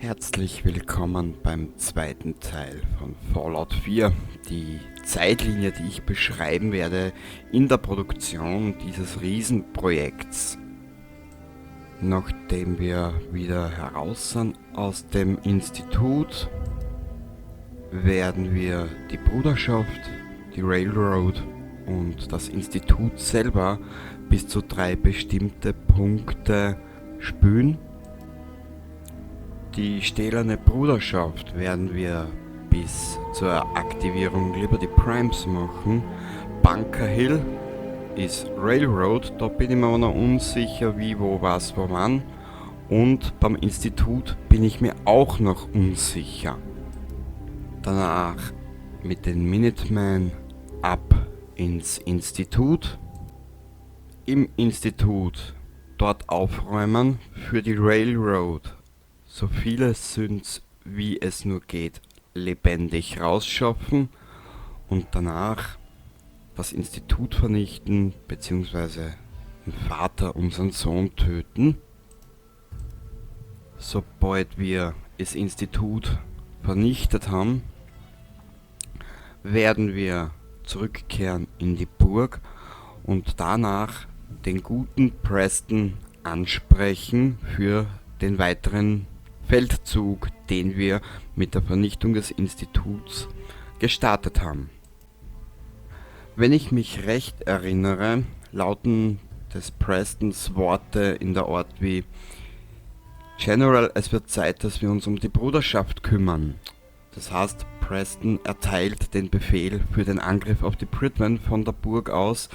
Herzlich willkommen beim zweiten Teil von Fallout 4, die Zeitlinie, die ich beschreiben werde in der Produktion dieses Riesenprojekts. Nachdem wir wieder heraus sind aus dem Institut, werden wir die Bruderschaft, die Railroad und das Institut selber bis zu 3 bestimmte Punkte spülen. Die stählerne Bruderschaft werden wir bis zur Aktivierung Liberty Primes machen. Bunker Hill ist Railroad, da bin ich mir aber noch unsicher, wie, wo, was, wo, wann. Und beim Institut bin ich mir auch noch unsicher. Danach mit den Minutemen ab ins Institut. Im Institut dort aufräumen für die Railroad. So viele Synths wie es nur geht lebendig rausschaffen und danach das Institut vernichten beziehungsweise den Vater unseren Sohn töten. Sobald wir das Institut vernichtet haben, werden wir zurückkehren in die Burg und danach den guten Preston ansprechen für den weiteren Feldzug, den wir mit der Vernichtung des Instituts gestartet haben. Wenn ich mich recht erinnere, lauten des Prestons Worte in der Art wie: General, es wird Zeit, dass wir uns um die Bruderschaft kümmern. Das heißt, Preston erteilt den Befehl für den Angriff auf die Prydwen von der Burg aus,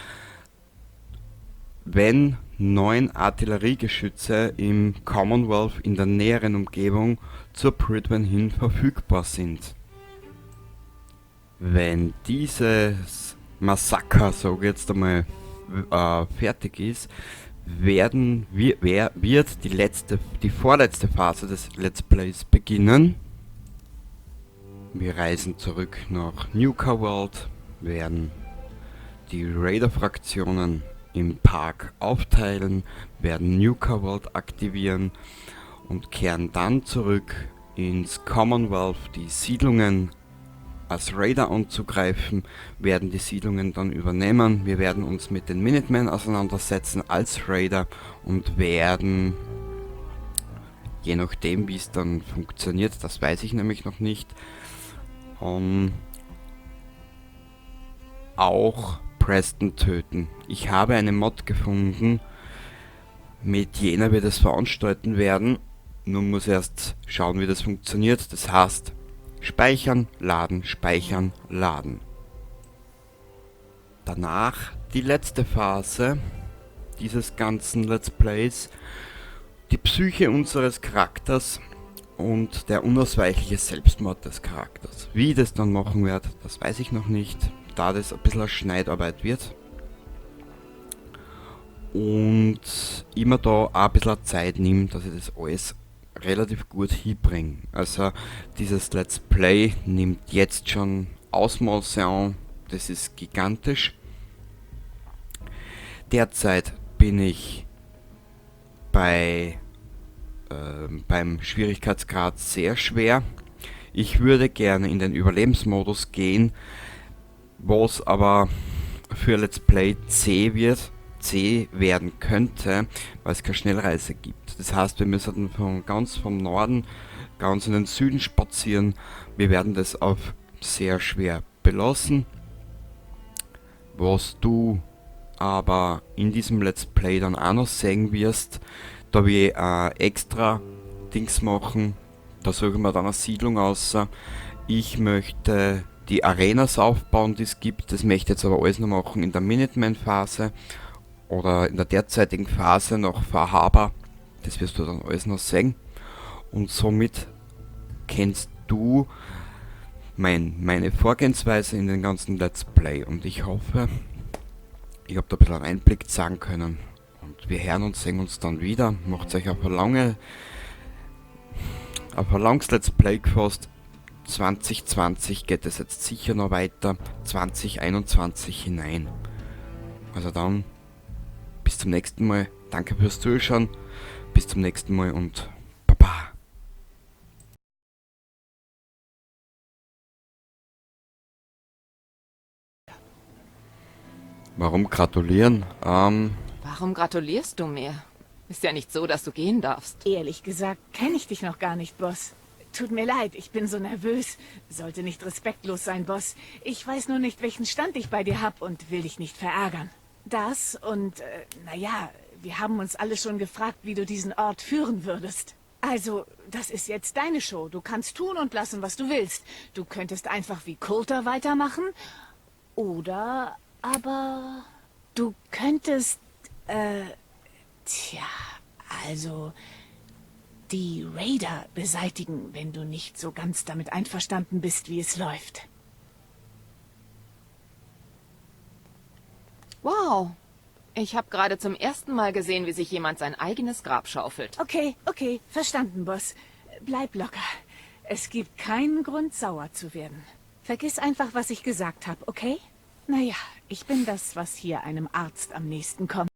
wenn 9 Artilleriegeschütze im Commonwealth in der näheren Umgebung zur Prydwen hin verfügbar sind. Wenn dieses Massaker, sag ich jetzt einmal, fertig ist, wird die vorletzte Phase des Let's Plays beginnen. Wir reisen zurück nach Nuka World, werden die Raider-Fraktionen im Park aufteilen, werden Nuka World aktivieren und kehren dann zurück ins Commonwealth, die Siedlungen als Raider anzugreifen, werden die Siedlungen dann übernehmen. Wir werden uns mit den Minutemen auseinandersetzen als Raider und werden, je nachdem wie es dann funktioniert, das weiß ich nämlich noch nicht, auch Preston töten. Ich habe eine Mod gefunden, mit jener wir das veranstalten werden. Nun muss erst schauen, wie das funktioniert. Das heißt, speichern, laden, speichern, laden. Danach die letzte Phase dieses ganzen Let's Plays, die Psyche unseres Charakters und der unausweichliche Selbstmord des Charakters. Wie ich das dann machen werde, das weiß ich noch nicht, da das ein bisschen eine Schneidarbeit wird. Und immer da auch ein bisschen Zeit nehme, dass ich das alles relativ gut hinbringe. Also dieses Let's Play nimmt jetzt schon Ausmaße an, das ist gigantisch. Derzeit bin ich beim Schwierigkeitsgrad sehr schwer. Ich würde gerne in den Überlebensmodus gehen, was aber für Let's Play C werden könnte, weil es keine Schnellreise gibt. Das heißt, wir müssen ganz vom Norden ganz in den Süden spazieren. Wir werden das auf sehr schwer belassen. Was du aber in diesem Let's Play dann auch noch sehen wirst, da wir extra Dings machen, da suchen wir dann eine Siedlung aus. Ich möchte die Arenas aufbauen, die es gibt. Das möchte ich jetzt aber alles noch machen in der Minuteman-Phase oder in der derzeitigen Phase noch Far Harbor. Das wirst du dann alles noch sehen. Und somit kennst du meine Vorgehensweise in den ganzen Let's Play. Und ich hoffe, ich hab da ein bisschen einen Einblick zeigen können. Und wir hören und sehen uns dann wieder. Macht euch auf ein langes Let's Play gefasst. 2020 geht es jetzt sicher noch weiter, 2021 hinein. Also dann, bis zum nächsten Mal. Danke fürs Zuschauen. Bis zum nächsten Mal und Baba. Warum gratulieren? Warum gratulierst du mir? Ist ja nicht so, dass du gehen darfst. Ehrlich gesagt, kenne ich dich noch gar nicht, Boss. Tut mir leid, ich bin so nervös. Sollte nicht respektlos sein, Boss. Ich weiß nur nicht, welchen Stand ich bei dir hab und will dich nicht verärgern. Das und, naja, wir haben uns alle schon gefragt, wie du diesen Ort führen würdest. Also, das ist jetzt deine Show. Du kannst tun und lassen, was du willst. Du könntest einfach wie Coulter weitermachen. Oder aber du könntest, tja, also die Raider beseitigen, wenn du nicht so ganz damit einverstanden bist, wie es läuft. Wow. Ich habe gerade zum ersten Mal gesehen, wie sich jemand sein eigenes Grab schaufelt. Okay, verstanden, Boss. Bleib locker. Es gibt keinen Grund, sauer zu werden. Vergiss einfach, was ich gesagt habe, okay? Naja, ich bin das, was hier einem Arzt am nächsten kommt.